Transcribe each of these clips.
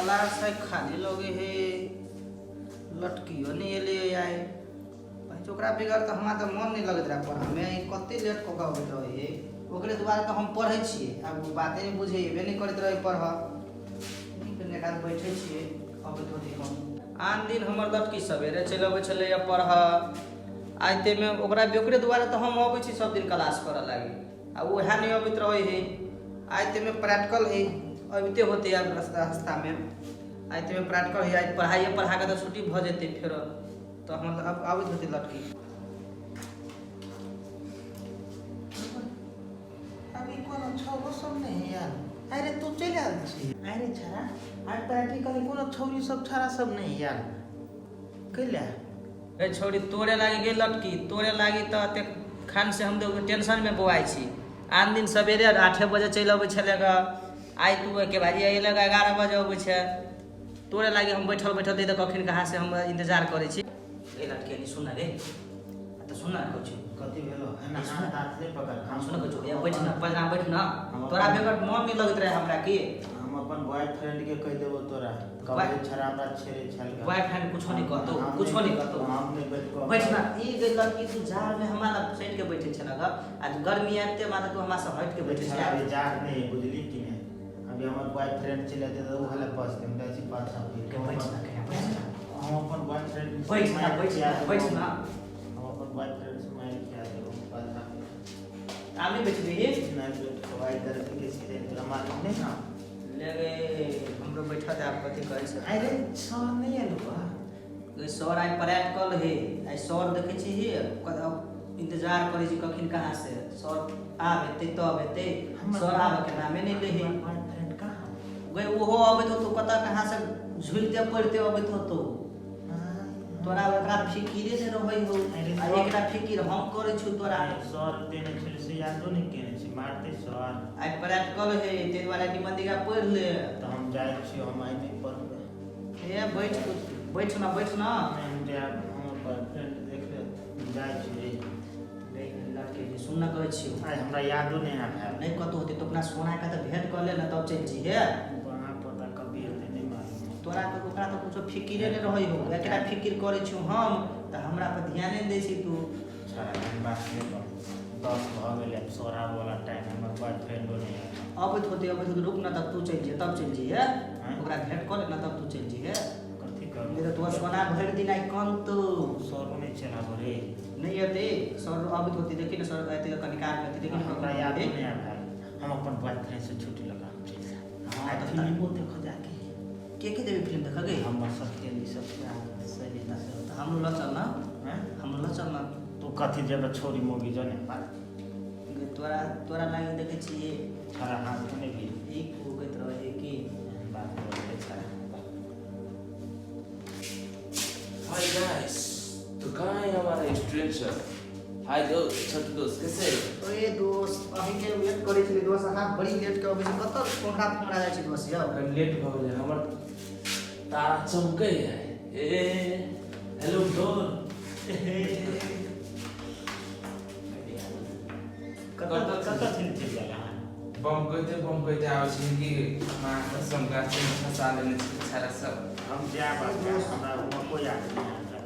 Class है खाली लगे हे, लटकियो नहीं एलै आइ। ओकरा बगैर तऽ हमरा तऽ मन नहि लगैत रहै पढ़ऽमे। ई कते लेट कऽ कऽ अबैत रहै हे, ओकरे दुआरे तऽ हम पढ़ै छियै। आब ओ बाते नहि बुझै, एबे नहि करैत रहै पढ़ऽ। नीक जेकाँ बैठै छियै, अबैत होतै कहूँ। आन दिन हमर लटकी सवेरे चलि अबै छलैए पढ़ऽ, आइ ताहिमे ओकरा ओकरे दुआरे तऽ हम अबै छी सब दिन क्लास करऽ लागी, आ उएह नहि अबैत रहै हइ। आइ ताहिमे प्रैक्टिकल हइ, अबिते होतै आब रस्ता रस्तामे। आइ ताहिमे प्रैक्टिकल हइ, आइ पढ़ाइए पढ़ा कऽ तऽ छुट्टी भऽ जेतै फेरो, तऽ हम आब आबैत होतै लटकी। अभी कोनो छौरो सब नहीं यार। अरे तू चलि आयल छी। अरे छड़ा आइ प्रैक्टिकल कोनो छौरी सब छड़ा सब नहीं यार, कैला? रे छौरी, तोरे लागि गेल लटकी, तोरे लागि तऽ एतेक खान से हम देखो टेंशन में बौआइ छी। आन दिन सवेरे 8 बजे चलि अबै छलै ग, आइ तू एके बाजी अयलक 11 बजे अबै छै। तोरे लागि हम बैठल बैठल दे तऽ कखन कहाँ से हम इंतजार करै छी। रे लटकी, नहीं सुन रे, तऽ सुन ना कहै छी। कथी भेलो? एना हाथ हाथ नहीं पकड़। हम सुन कहै छी, बैठ ना, पजना बैठ ना। तोरा बेगर मन नहीं लगैत रहे हमरा की। हम अपन बॉयफ्रेंड के कह देबो तोरा, कहे छड़ा हमरा छेड़े छल। बॉयफ्रेंड कुछो नहीं कहतो, कुछो नहीं कहतो। हम नहीं बैठ कऽ बैठ ना। ई गे लड़की, तू जाड़ में हमरा लग सटि के बैठे छल ग, आ गर्मी आबिते मात्र तू हमरा से हटि के बैठे छल। अभी जाड़ नहीं बुझली कि नहीं, अभी हमर बॉयफ्रेंड चलि जेतै तऽ ओ हले बचतै, हम जाइ छी पाछा फिर। बैठ ना, बैठ ना। हम अपन बॉयफ्रेंड बैठ ना, बैठ ना, बैठ ना। हम अपन बॉयफ्रेंड से मारि खिया देबो पाछा। आब नहीं बैठबी? नहीं बैठ, आइ गर्मी के सीधे तोरा मालूम नहीं ना। ले गे, हमरो बैठा दे। आब कथी कहै छै? अरे सर नहीं एलो बा? गे सर आइ प्रैक्टिकल हे, आइ सर देखै छी हे, इंतजार करै छी कखन कहाँ से सर आब एतै तब एतै। सर आबऽ के नामे नहि लै हे। बॉयफ्रेंड कहाँ? गे ओहो अबैत होतौ, कतऽ कहाँ से झुलिते पड़िते अबैत होतौ। तोरा एकरा फिकिरे नहि रहै हो, आ एकरा फिकिर हम करै छी तोरा। सर देने छलै से यादो नहि केने छी, मारतै सर। आइ प्रैक्टिकल हे, ताहि दुआरे निमन दिगा पढ़ि ले। तऽ हम जाइ छी, हम आइ नहि पढ़बै। ए बैठ, बैठ ना, बैठ ना। नहि, हम जायब, हमर बॉयफ्रेंड देख लेत। हम जाइ छी रे। लड़के जे सुन ना कहै छियौ। आइ हमरा यादो नहि आयल। नहि कतौ होतै तऽ अपना सोना के तऽ भेंट कऽ ले ने, तब चलि जइहे। कहाँ पता कभी हेतै, नहि मालूम। तोरा तऽ ओकरा तऽ कुछो फिकिरे नहि रहै हो, एकरा फिकिर करै छियौ हम तऽ हमरा पर ध्याने नहि दै छी तू। छड़ा एहन बात नहि कर, 10 भऽ गेलै, आब सोहरा वाला टाइम, हमर बॉयफ्रेंडो नहि आयल। अबैत होतै, अबैत होतै, रुक ना, तब तू चलि जइहे, तब चलि जइहे। ओकरा भेंट कऽ ले ने, तब तू चलि जइहे। कथी करू? नहि तऽ तोहर सोना भरि दिन आइ कनतौ। सरो नहि चलाबो रे। नहि एतै सर, अबैत होतै, देखी ने सर एतै तऽ कनी काल एतै, देखी ने। हमरा यादो नहि आयल। हम अपन बॉयफ्रेंड से छुट्टी लऽ कऽ हम चलि जायब। हँ, आइ तऽ फिल्मो देखऽ जाके। के के देबै फिल्म देखऽ गे? हमर सहेली सब सहेली सब। तऽ हमरो लऽ चल ना। हैं? हमरो लऽ चल ना। तू कथी जेबे छोरी मोगी जने बात। गे तोरा तोरा लागि देखै छियै। छड़ा हाथ नहि भी। ई भूकैत रहै कि एहन बात बोलते छड़ा। हाय गाइस, तो कहाँ है हमारा स्टूडेंट सर? हाय दोस्त, छोटू दोस्त, कैसे हो? ओए दोस्त, अहीँके वेट करै छलियै दोस्त, अहाँ बड़ी लेट के अबै छी, कतऽ कोंघरा फोंघरा जाइ छी दोस्त यौ? कनि लेट भऽ गेलै, हमर तारा चमकै है। ए हेलो डोर। कतऽ कतऽ चलि चलि गेल अहाँ? बम कहिते बम कहिते आबै छै कि माँ कसम गाछी में फंसा लेने छै छाड़ा सब। हम जायब आब, हमरा मको याद नहि हमरा।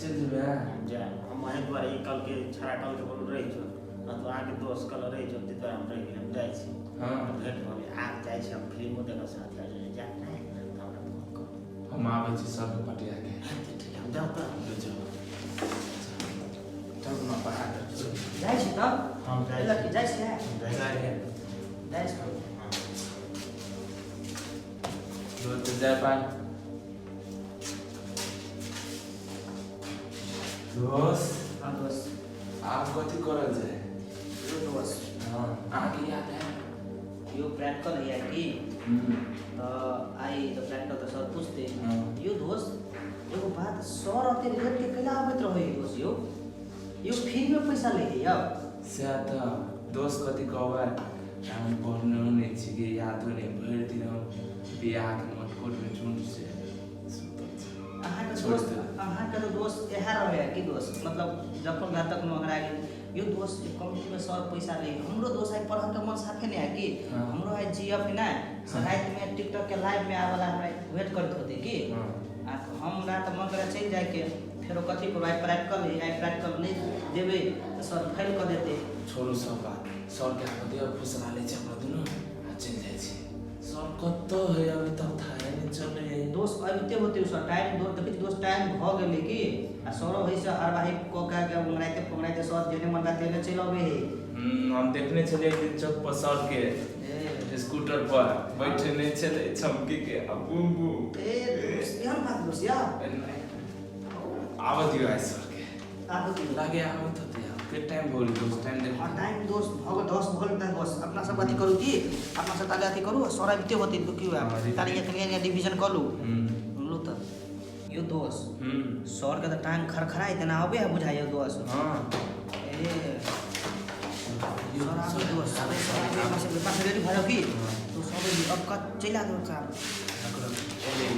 चलि जेबै? हम जायब, हम अहीं दुआरे ई कल के छड़ा कल के बोलू रहि जो न तऽ अहाँके दोस्त कल रहि जो, ताहि दुआरे हम रहि गेली। हम जाइ छी। हँ। भेंट भऽ गेल, आब जाइ छी हम फिल्मो देखऽ साथ जायब नहि तऽ हमरा फोन करू। हम आबै छी सबके पटिया के। अच्छा ठीक, हम जाउ तऽ। जो। चल न पढ़ा दे। जाइ छी तब। हम जाइ छी। लड़की जाइ छियै? हम जाइ छी। जाइ। जाइ छी। हँ। दोस्त जाय पाय दोस्त। हँ दोस्त। आब कथी करल जाय? यो दोस्त। हँ, अहाँके याद है? यो प्रैक्टिकल है कि तऽ आइ तऽ प्रैक्टिकल तऽ सर पूछते। हँ। यो दोस्त, एगो बात, सर अते लेट के कैला अबैत रहै दोस्त? यो यो फ्री में पैसा लै है यौ। सएह तऽ दोस्त, कथी कहबै, हम पढ़ने नहि छी कि यादो नहि, भरि दिन हम बियाहके मटकोटमे झुंड से सुतल छी। अहाँके छोड़ि दोस्त देबै। अहाँके तऽ दोस्त इएह रहै कि दोस्त, मतलब जखन भए तखनो हरा गेल। यो दोस्त, कम्पनी में सर पैसा लै, हमरो दोस्त आइ पढ़ऽके मन साफे नहि है की। की। हाँ। हमरो आइ जीएफ है ना से रातिमे टिकटॉक के लाइव में आबला हमरा वेट करैत होते की। हाँ। आ हमरा तऽ मन करे चलि जाइके, फेरो कथी करबै, आइ प्रैक्टिकल है, आइ प्रैक्टिकल नहि देबै तऽ सर फेल कऽ देतै। छोड़ू सब बात, सर के आबऽ दियौ, फुसला लै छै हमरा दुनू आ चलि जाइ छी। सर कतऽ है अभी तक थाहे नहि चलै है। दोस्त अबिते होते सर, टाइम दोस्त देखै छी दोस्त टाइम भऽ गेलै की। आ सरो है से हरबाही कऽ कऽ के उंगराइते फोंगराइते सर जेने मन तेने चलि अबै है। हम देखने छलियै एक दिन चौक पर सर के ए स्कूटर पर बैठे नहि छलै चमकी के आ बूम बूम। ए दोस्त एहन बात दोस्त यार। आबऽ दियौ आइ सर के। आबऽ दियौ। लागे आबैत होतै आब। के टाइम भऽ गेलै दोस्त, टाइम देखू। हाँ टाइम दोस्त भऽ गेल 10 भऽ गेल तऽ बस अपना सब अथी करू की, अपना सब ताले अथी करू, सर अबिते होतै रुकियौ आब। हाँ, ताले एखन डिवीजन कऽ लू। हम्म। लू तऽ यो दोस्त हम्म। सर के तऽ टाइम खरखराइ तेना अबै है बुझाइयो दोस्त। हाँ। ए सर आबै दोस्त, सर आबै, अपना सब रेडी भऽ जाउ की। हाँ। तो सब अब कत चलि आ दोस्त आब। एलै।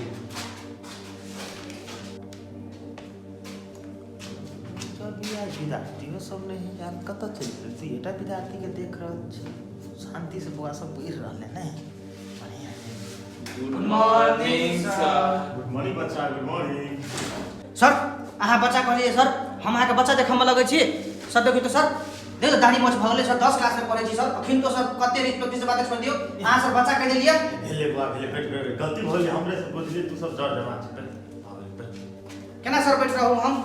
विद्यार्थियो सब नहीं यार, कतऽ चलि गेल? दुइएटा विद्यार्थीके देख रहल छी, शान्तिसँ बौआ सब पढ़ि रहल है ने, बढ़िआँ है। Good morning sir. Good morning बच्चा, गुड मॉर्निंग। सर अहाँ बच्चा कहलियै सर, हम अहाँके बच्चा देखऽमे लगै छी सर। देखियौ तऽ सर, देखियौ दाढ़ी मोछ भऽ गेलै सर, 10 क्लासमे पढ़ै छी सर, अखन तो सर कते रिस्पेक्ट से बात छोड़ि दियौ, अहाँ सर बच्चा कहि देलियै। भेलै बौआ भेलै, बैठ बैठ, गलती भऽ गेलै हमरे से, बुझलियै तू सब जर जमा छै, बैठ बैठ। केना सर बैठ रहू हम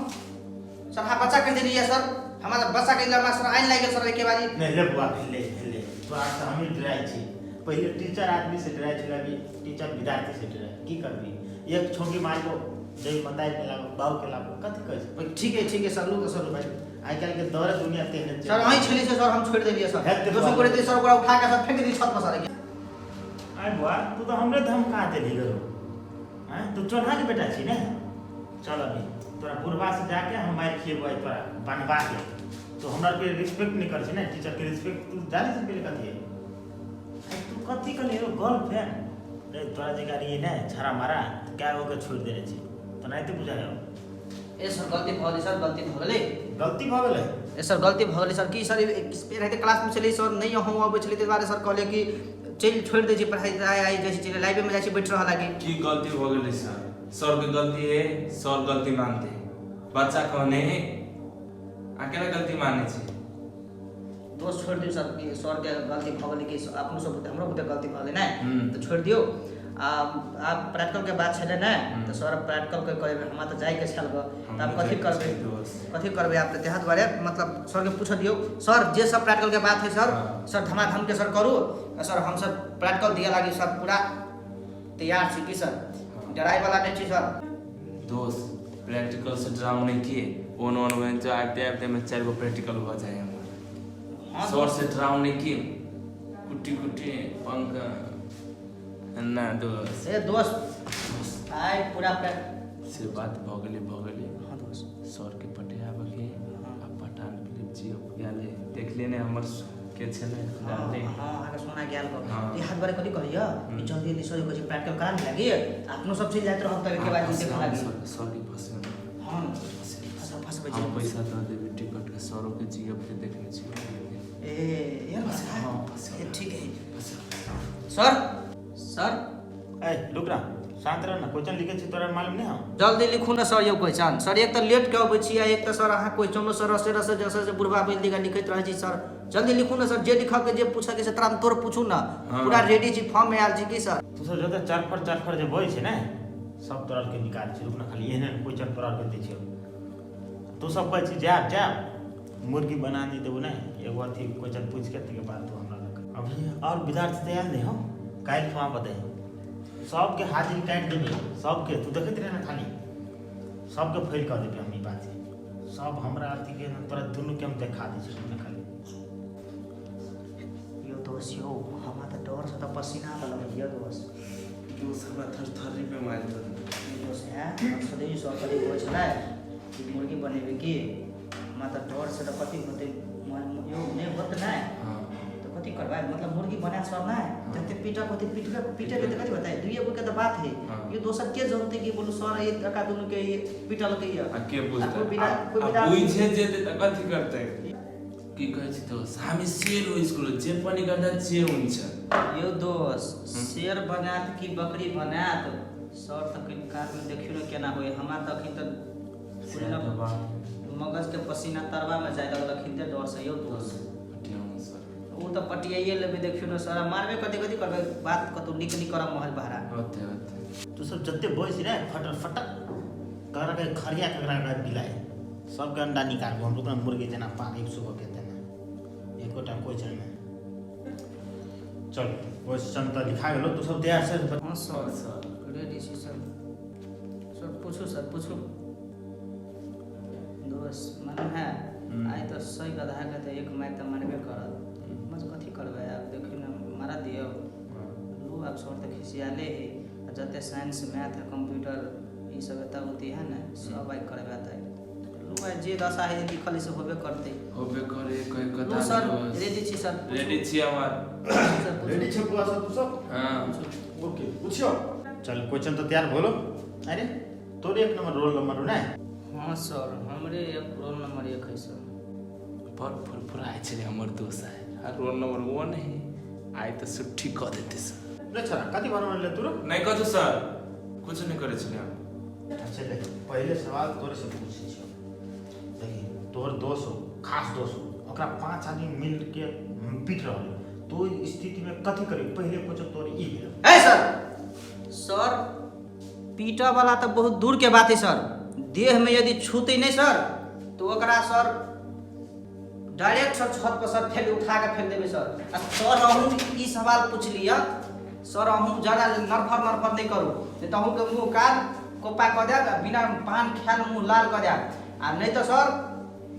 सर, अहाँ बच्चा कहि देलियै सर, हमरा बच्चा कहि देलियै, हमरा सर आनि लागि गेल सर एके बारी। नहि ले बौआ भेलै भेलै, तोरा से हमही डराइ छी, पहिले टीचर आदमी से डराइ छलै, अभी टीचर विद्यार्थी से डराइ, की करबी, एक छोंकी मारिकऽ जइ मताइ के लागो बाउ के लागो कथी कहै छै। ठीक है ठीक है सर, लू तऽ सर भाई। आइ काल्हि के दौरे दुनिया तेहने छै। सर अहीं छलियै सर, हम छोड़ि देलियै सर, हेतै दोसर बाबू। गोटे सर ओकरा उठा कऽ सर फेंक दियै छत पर सर। आइ बौआ तू तऽ हमरे धमका देली गरो, आँय तू चोन्हा के बेटा छी ने, चल अभी तोरा बुढ़बा से जाके हम मारि खिएबो आइ तोरा बनवा के, तू हमरा के रिस्पेक्ट नहीं कर छी ने, टीचर के रिस्पेक्ट तू जाने से पहले कथी है, आइ तू कथी कहली रो गर्लफ्रेंड रे, तोरा जे गाड़ी ने छाड़ा मारा क्या गो के छोड़ि देने छी तऽ नहि तऽ बुझाय। ए सर गलती भऽ गेलै सर, गलती भऽ गेलै। गलती भऽ गेलै? ए सर गलती भऽ गेलै सर, की सर एनाहिते क्लासमे छलियै सर, नहि हम अबै छलियै ताहि दुआरे सर कहलियै कि चलि छोड़ि दै छी पढ़ाइ, आइ जाइ छी लाइफमे जाइ छी बैठ रहऽ लागी। की गलती भऽ गेलै सर? सर के गलती है, सर गलती मानते, बच्चा कहने है, आ केना गलती मानै छै? दोस्त छोड़ि दियौ सर, कि सरके गलती भऽ गेलै कि अपनो सब बुते हमरो बुते गलती भऽ गेलै ने, हम्म। तऽ छोड़ि दियौ। आ आब प्रैक्टिकलके बात छलै ने, हम्म। तऽ सर प्रैक्टिकल के करेबै, हमरा तऽ जाइके छल गऽ, तऽ आब कथी करबै, दोस्त कथी करबै आब, तऽ ताहि दुआरे मतलब सरके पूछ दियौ सर, जे सब प्रैक्टिकलके बात है सर, हाँ। सर धमाधम के सर करू, आ सर हमसब प्रैक्टिकल दिअ लागी सर पूरा तैयार छी की सर, डराइ वाला नहि छी सर। दोस्त प्रैक्टिकल से डराउ नहीं के, ओन ओन when जो आबते आबते में 4 गो प्रैक्टिकल हो जाए हमार। हाँ सर से डराउ नहीं के, कुटी कुटी पंखा ना दोस्त। ए दोस्त आइ पूरा से बात भऽ गेलै भऽ गेलै। हाँ दोस्त। सर के पटियाबऽ के आ पठान फिल्म जी गेल है, देखले ने हमर के छलै हाँ जानले। हाँ अहाँके सोना गेल गऽ। हाँ। ई हाथ बारे कथी कहलियै कि जल्दी जल्दी सर कहै छै प्रैक्टिकल करा ने लागी, अपनो सब चलि जाइत रहब तब एके बार देखऽ लागी। सर के फंसे हाँ फंसबै फंसबै हम पैसा दऽ देबै टिकट के, सरो के जीएफ के देखने छी। ए यार हाँ, फंसे। ए ठीक है फंसे। सर सर ए रुक ना, शांत रह ना, क्वेश्चन लिखे छी तोरा मालूम नहीं हम। जल्दी लिखू ने सर यौ क्वेश्चन सर, एक तऽ लेट के अबै छी आ एक तऽ सर अहाँ क्वेश्चनो सर रसे रसे जैसे से बुढ़बा बैल दिगा लिखैत रहै छी सर, जल्दी लिखू ने सर, जे लिखऽ के जे पूछऽ के से तोरा तोर पूछू ने, हाँ। पूरा रेडी छी, फॉर्म में आयल छी की सर। तू सब जते चार पर जे बजै छै ने सब तोरा के निकाल छी, रुक ना खाली एहन एहन क्वेश्चन तोरा के दै छियौ, तू सब कहै छी जायब जायब मुर्गी बना नहीं देबो ने, एगो अथी क्वेश्चन पूछि के तकर बाद तू हमरा लग। अभी और विद्यार्थी तैयार नहीं हो, काल्हि खुआ बतै सबके हाजिरी काटि देबै सबके, तू देखैत रहे ना खाली सबके फेल कऽ देबै हम, ई बात छै सब हमरा अथी के तोरा दुनू के हम देखा दै छी ने खाली। यौ दोस्त यौ हमरा तऽ डर से तऽ पसीना आबऽ लगल यौ दोस्त। दोस्त हमरा थरथरी पे मारि देलक। यौ दोस्त है हम सोचै सर कथी कहै छलै कि मुर्गी बनेबै की, हमरा तऽ डर से तऽ कथी होतै यौ नहि होत नहि हाँ। तऽ कथी करबै, मतलब मुर्गी बना सर नहि जते पीटक होतै पीटबे, पीटके तऽ कथी बताए दुइए गोके तऽ बात है, हाँ। यो दोसर के जानतै कि बोलू सर एक टका दुनू के पीटलकै यऽ। आ के बुझतै? कोइ बिना आ बुझे जेतै तऽ कथी करतै? की कहै छी दोस्त, हामी शेर हो स्कुल, जे पनि गर्दा जे हुन्छ। यौ दोस्त, शेर बनायत कि बकरी बनायत, सर तऽ कनि कातमे देखियौ ने केना होय। हमरा तऽ अखन तऽ से तऽ बात। मगज के पसीना तरवा में जाय लगल अखन डर से यौ दोस्त। पटियाउ सर। ओ तऽ पटियाइए लेबै, देखियौ ने सर, मारबे कथी कथी करबै, बात कतौ नीक नीक करब महल बहरा। होते होते। तू सब जते बोलै छी ने फटर फटर ककरा के खरिया, ककरा के बिलाइ, सबके अंडा निकालबो हम। रुकना, मुर्गी जेना पार एक सुबह के देना एकोटा क्वेश्चन में। चल, क्वेश्चन तऽ लिखा गेलो, तू सब तैयार छै? हँ सर। सर। रेडी छी सर। सर पूछू, सर पूछू। दोस्त मालूम है, आइ तऽ सही गधा के तऽ एक मारि तऽ मारबे करत। बस कथी करबै आब, देखियौ ने, मारा दियौ। लू आब सर तऽ खिसियाले है आ जते साइंस मैथ कंप्यूटर ई सब एतऽ होती है ने, सब आइ करबै। तऽ लू आइ जे दशा है लिखल है से होबे करतै। होबे करे कोई लू कथा। सर, रेडी छी सर, पूछू। रेडी छी हमार। सर पूछू। रेडी छै बुआ सब, तू सब? हाँ। ओके, पूछियो। चल, क्वेश्चन तो तैयार बोलो। अरे तोरे एक नंबर रोल नंबर हो ने? हाँ सर, हमरे एक रोल नंबर 1 है सर। बड़ फुरफुराइ छलै हमर दोस्त आइ, आ रोल नंबर 1 है, आइ तऽ सुट्टी कऽ देतै सर। रे छोरा, कथी भर ले तू? नहि कथू सर, कुछ नहि करै छलै हम। अच्छा देख, पहले सवाल तोरे से पूछै छियौ। देखी, तोहर दोस्त हो, खास दोस्त हो, ओकरा 5 आदमी मिल के पीट रहल हो, तो स्थिति में कथी करी? पहले क्वेश्चन तोरे ई भेलो। है सर, सर पीटऽ वाला तऽ बहुत दूर के बात है सर, देह में यदि छूते नहीं सर तो ओकरा सर डायरेक्ट सर छत पर सर फेंक उठा के फेंक देबै सर। आ सर अहूँ ई सवाल पूछ लिअ सर, अहूँ ज्यादा नरफर नरफर नहीं करू, नहीं तऽ अहूँके मुँह कान कोपा कऽ देब आ बिना पान खायल मुँह लाल कऽ देब। आ नहीं तऽ सर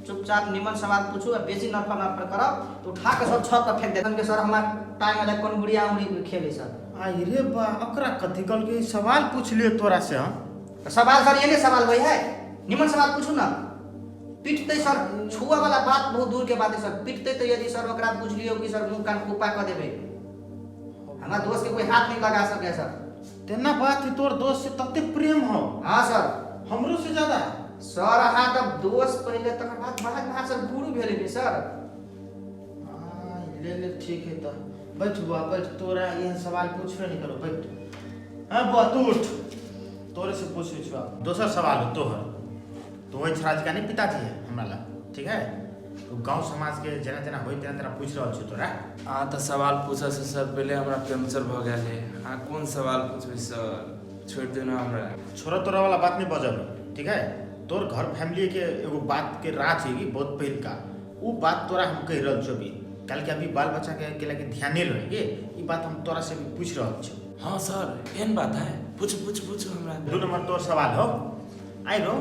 चुपचाप निमन सवाल पूछू, आ बेसी नरफर नरफर करब तऽ उठा के सर छत पर फेंक देब के सर। हमार टाइम वाला कोन गुड़िया उंगली खेले सर। आई रे बा, ओकरा कथी कहलकै? सवाल पूछ लियो तोरा से हम। तऽ सवाल सर ये सवाल वही है, निमन सवाल पूछू ना। पिटते सर, छुआ वाला बात बहुत दूर के बात है सर, पिटते तो यदि सर ओकरा बुझ लियो कि सर मुंह कान कुपा कऽ देबै, हमारा दोस्त के कोई हाथ नहीं लगा सके सर। तेना बात है, तोर दोस्त से तते प्रेम हो? हाँ सर। हमरो से ज्यादा? सर अहाँ तऽ दोस्त पहिले, तकर बाद बाद में अहाँ सर गुरु भेलै ने सर। आ, ले ले, ठीक है, तो बैठ बुआ बैठ, तोरा यह सवाल पूछबे नहीं करो, बैठ। हाँ बुआ, तू उठ, तोरे से पूछे छो। दोसर सवाल हो तोहर। तो वही छड़ा का नहीं पिताजी है हमरा ला, ठीक है? तो गांव समाज के जेना जेना होई तेना तेना पूछ रहल छी तोरा। अहाँ तऽ सवाल पूछऽ से सर पहिले हमरा पंचर भऽ गेल है। अहाँ कोन सवाल पूछबै सर, छोड़ि दियौ ने हमरा। छोरा तोरा वाला बात नहीं बजब, ठीक है? तोर घर फैमिली के एगो बात के राज है कि बहुत पहिलका उ बात तोरा हम कहि रहल छौ अभी, काल के अभी बाल बच्चा के के लागे ध्यान नहीं रहे के ई बात हम तोरा से भी पूछ रहल छौ। हाँ सर, एहन बात है, पूछू पूछू पूछू हमरा। 2 नंबर तोर सवाल हो। आई रो